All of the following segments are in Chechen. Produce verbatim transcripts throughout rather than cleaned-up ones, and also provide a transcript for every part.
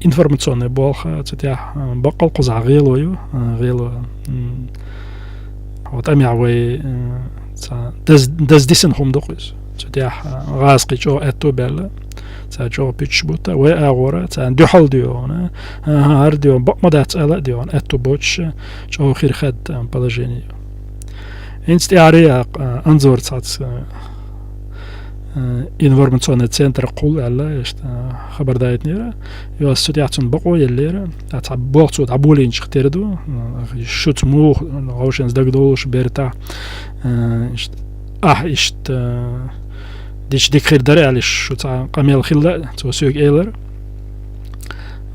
информационный болх, цу тӀехь, а, баккъал кхузахь гӀело ю, а, гӀело. М. Вот амма вай, а, ца даз-, даздисина хӀума ду-кх иза. Цу тӀехь, а, гӀазкхий чӀогӀа аьтту баьлла, ца чӀогӀа пуьташ бутта, вай агӀора, ца дуьхьал доьгӀана, а, хӀара доьгӀана, бакъ ма дац ала а доьгӀана, аьтту боцуш, чӀогӀа хир хадда, а, положение ю. ХӀинца тӀаьхьара а, а, Анзор цхьацца, а, а, информационный центр кхул аьлла, иштта, а, хабар дайтинера. Йо, ас цу тӀехь цунна бакъо еллера. А цхьа болх цо дӀаболийначух тера ду. А, шуца муха, вовшенца дагадовлуш бертахь. А, иштта, ахь иштта, а, дича дика хир дара аьлла, шу цхьа къамел хилла, цо соьга элира.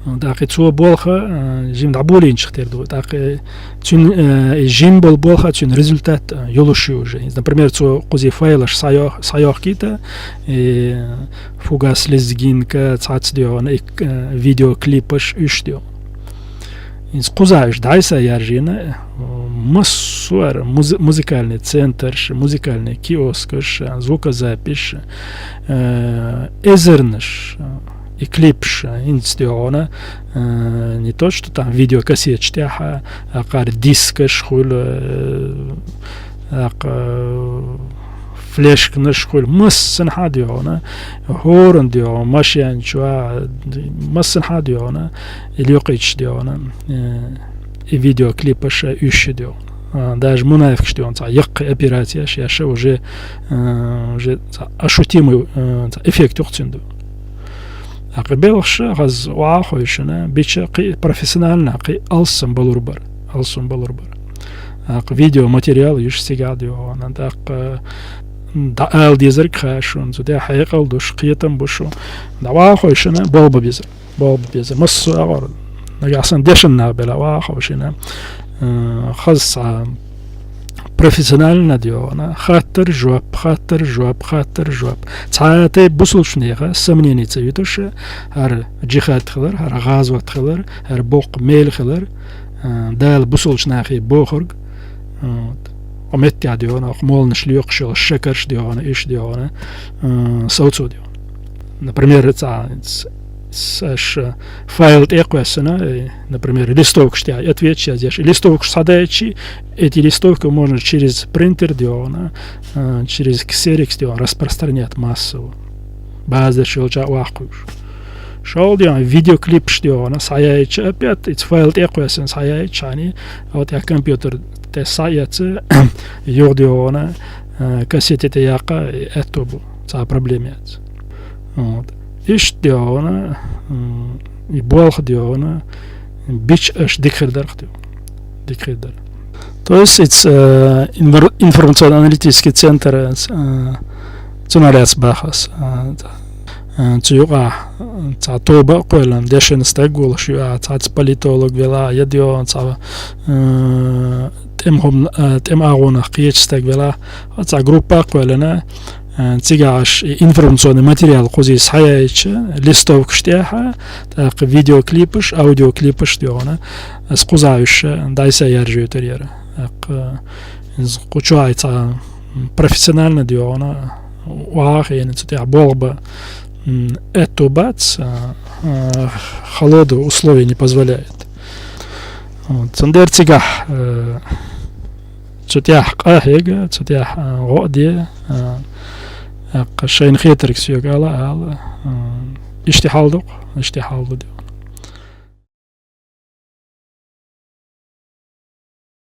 ТӀаккха цо болх, а, жима дӀаболийначух тера ду. ТӀаккха цуьнан, а, и жима болу болх а цуьнан результат, а, йолуш ю уже. Например, цо кхузий файлаш схьайо-, схьайохкийта, и фугас лезгинка, цхьацца доьгӀана, и, а, видеоклипаш, уьш доьгӀана. Иза кхузахь уьш дӀасаяржийна, а, массо а муз-, музыкальный центрш, музыкальный киоскаш, а, звукозапись, а, эзарнаш, а, и клипаш, а, хӀинца доьгӀана, а, не то, что там видеокассеташ тӀехь, а, кхара дискаш хуьлу, а, аккха, а, флешканаш хуьлу, массанхьа доьгӀана, хӀоранна доьгӀана, машен чохь, массанхьа доьгӀана, и лакхарчу доьгӀана, э, и видеоклипаш а уьш доьгӀана. А, даже мунафикаш доьгӀана, цхьа яккхий операцеш еш уже, а, уже цхьа ощутимый, а, цхьа эффект ю-кх цуьнан ду. ТӀаккха белхаш хаза охьа а хойшина, бича кхин а профессионально, кхин а алссам балур бара, алссам балур бара. ТӀаккха видеоматериал ю-кх цигахь доьгӀана, тӀаккха дӀаала дезарг хаьа шуна, цу тӀехь хьекъал ду шун, кхетам бу шун. ДӀа охьа а хойшина, болх бан безар, болх бан безар. Массо а агӀор, нагахь санна дешна нах белахь, охьа а хойшина, а, хаза цхьа профессионально доьгӀана, хаттар-жоп, хаттар-жоп, хаттар-жоп. Цхьа а тайпа бусулчу нехан сомнени ца витуш, хӀара джихад хилар, хӀара гӀазот хилар, хӀара боккха мел хилар, а, Дала бусулчу нахе бохург, вот. Кху меттехь доьгӀана, кху молланаш лоькхуш йолу шекарш доьгӀана, уьш доьгӀана, а, совцо доьгӀана. Например, цхьа, с-, с-, аша файл тӀе а кхоьссина, э, например, листовкаш тӀехь ответаш яздеш. И листовкаш схьадаьлчи, эти листовки можно через принтер доьгӀана, а, через ксерокс доьгӀана распространять массово. База деш йолчохь охьакхуьйсуш. ШолгӀа доьгӀана, видеоклипаш доьгӀана, схьаяьлча, опять, и файл тӀе а кхоьссина схьаяьлча, хьани, а вот я компьютер тӀе схьаэца, юха доьгӀана, а, кассете тӀе яккха, и аьтто бу, цхьа проблема яц. Вот. Иштта доьгӀана, м, и болх доьгӀана, бича аша дика хир дара-кх доьгӀана. Дика хир дара. То есть, иза, э, инвор-, информационно-аналитический центр, э, цунах лаьцна боху ас, э, э, цу юкъахь, э, цхьа тоба а кхоьллина, дешна стаг волуш ю, а, цхьацца политолог велахь, я доьгӀана цхьа, э, тӀеман хӀума, э, тӀеман агӀонах кхечу стаг велахь, цхьа группа а кхоьллина, э, цигахь аша и информационный материал кхузий схьаяьлча, листовкаш тӀехь, тӀаккха видеоклипаш, аудиоклипаш доьгӀана, ас кхузахь уьш дӀасаяржуьйтур яра. ТӀаккха иза кху чохь цхьа профессионально доьгӀана, охьа а хиъна, цу тӀехь болх бан, м, аьтто бац, а, а, хало ду, условия не позволяют. Вот. Цундела цигахь, э, цу тӀехь къа а хьега, цу тӀехь, а, гӀо а де, а, тӀаккха шайна хетарг соьга ала а ала, а, иштта хьал ду-кх, иштта хьал ду.